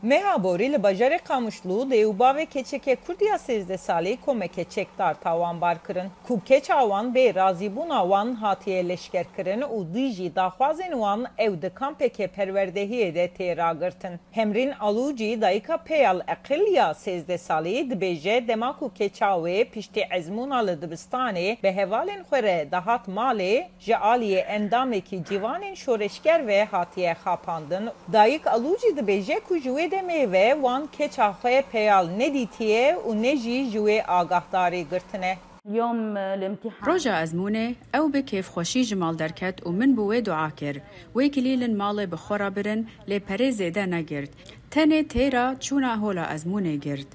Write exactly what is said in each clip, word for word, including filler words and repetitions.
Meha borî li bajarê Qamişlû dê û bavê keçeke Kurd ya sêzdeh salî komeke çekdar tawanbar kirin, ku keça wan bê razîbûna wan hatiye leşkerkirin û dijî daxwazên wan ew di kampeke perwerdehiyê de tê ragirtin. Hemrîn Alûcî, dayika Peyal Eqil ya sêzdeh salî, dibêje dema ku keça wê piştî ezmûna li dibistanê bi hevalên xwe re dihat malê, ji aliyê endamekî ciwanên şoreşger ve hatiye xapandin. Dayik Alûcî dibêje ku ji wê demê ve wan keça xwe Peyal nedîtiye û ne jî ji wê agahdarî girtine. Roja ezmûnê ew bi kêfxweşî ji mal derket û min bi wê dua kir. Wê kilîlin malê bi xwe re birin, lê perê zêde negirt. Tenê têra çûna hola ezmûnê girt.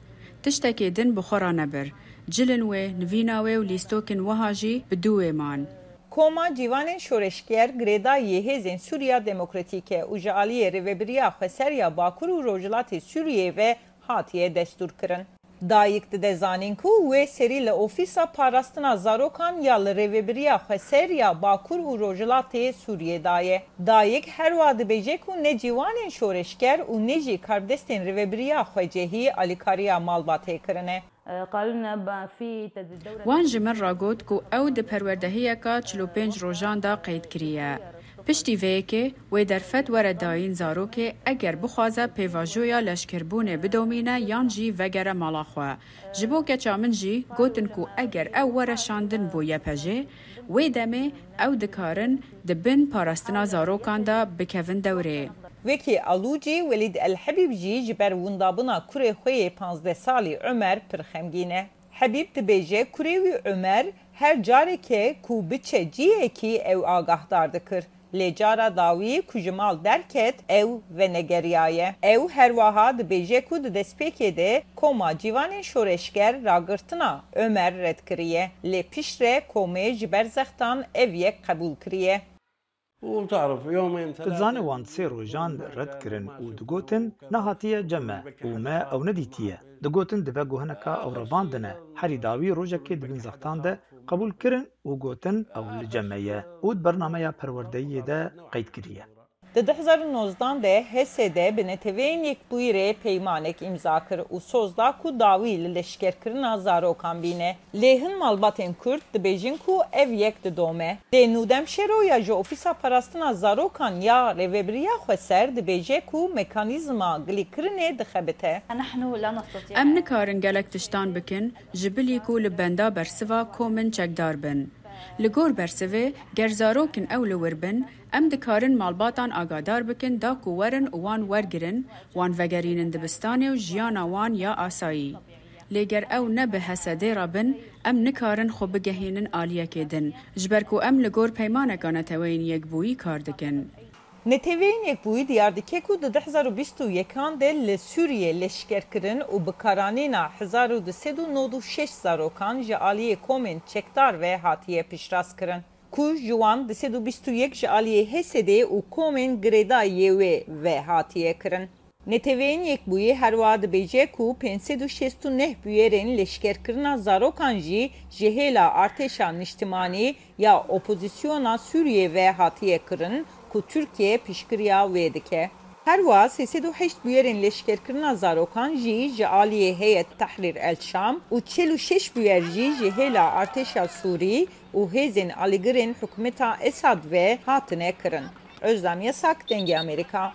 Tiştekê din bi xwe re nebir. Cilin wê, nivîna wê û lîstokên wiha jî bi dû wê man. Koma Ciwanên Şoreşger girêdayî yê Hêzên Sûriya Demokratîk e û ji aliyê Rêvebiriya Xweser ya Bakur û Rojhilatê Sûriyê ve hatiye destûrkirin. Dayik dide zanîn ku wê serî li Ofîsa Parastina Zarokan ya li Rêvebiriya Xweser ya Bakur û Rojhilatê Sûriyê daye. Dayik herwa dibêje ku ne ciwanên şoreşger û ne jî karbidestên rêvebiriya xwecihî alîkariya malbatê kirine. Wan ji min re got ku ew di perwerdehiyeka çil û pênc rojan de qeyd kiriye. Piştî vê yekê wê derfet were dayîn zarokê eger bixwaze pêvajoya leşkerbûnê bidomîne yan jî vegere mala xwe. Ji bo keça min jî gotin ku eger ew were şandin bo Y P J, wê demê ew dikarin di bin parastina zarokan de bikevin dewrê. Wekî Alûcî, Welîd El Hebîb jî ji ber windabûna kurê xwe yê panzdeh salî Omer pir xemgîn e. Hebîb dibêje kurê wî Omer her careke ku biçe ciyekî ew agahdar dikir. Lê cara dawî ku ji mal derket ew venegeriyaye. Ew her wiha dibêje ku di destpêkê de Koma Ciwanên Şoreşger ragirtina Omer red kiriye. Lê piştre komê ji ber zextan ev yek qebûl kiriye. Tu dizane wan sê rojan red kirin û digotin, nehatiye cem me û me ew nedîtiye. Digotin dibe ku hineka ew revandine. Herî dawî rojekê di bin zextan de qebûl kirin û gotin ew li cem me ye û di bernameya perwerdeyiyê de qeyd kiriye. Di du hezar û nozdan de H S D bi Neteweyên Yekbûyî re peymanek îmza kir û soz da ku dawî li leşkerkirina zarokan bîne. Lê hin malbatên Kurd dibêjin ku ev yek didome. Lê Nûdem Şero ya ji Ofîsa Parastina Zarokan ya Rêvebiriya Xweser dibêje ku mekanîzma gilîkirinê dixebite. Em nikarin gelek tiştan bikin ji bilî ku li benda bersiva komin çekdar bin. Li gor bersivê, ger zarok in ew li wir bin, em dikarin malbatan agadar bikin da ku werin û wan wergirin, wan vegerînin dibistanê û jiyana wan ya asayî. Lê ger ew ne bi H S D re bin, em nikarin xwe bigehînin aliyekê din, ji ber ku em li gor Peymaneka Neteweyên Yekbûyî kar dikin. Neteweyên Yekbûyî diyar dike ku di du hezar û bîst û yekan de li Sûriyê leşkerkirin û bikaranîna hezar û du sed û nod û şeş zarokan ji aliyê komên çekdar ve hatiye piştrast kirin, ku ji wan du sed û bîst û yek ji aliyê H S D û komên girêdayî yê wê ve hatiye kirin. Neteweyên Yekbûyî herwiha dibêje ku pênc sed û şêst û neh bûyerên leşkerkirina zarokan jî ji hêla artêşa niştimanî ya opozîsyona Sûriyê ve hatiye kirin ku Tirkiye piştgiriya wê dike. Herwiha sê sed û heşt bûyerên leşkerkirina zarokan jî ji aliyê Heyet Tehrîr El Şam û çil û şeş bûyer jî ji hêla artêşa Sûrî û hêzên alîgirên hikûmeta Esad ve hatine kirin. Ozlem Yasak, Dengê Amerîka.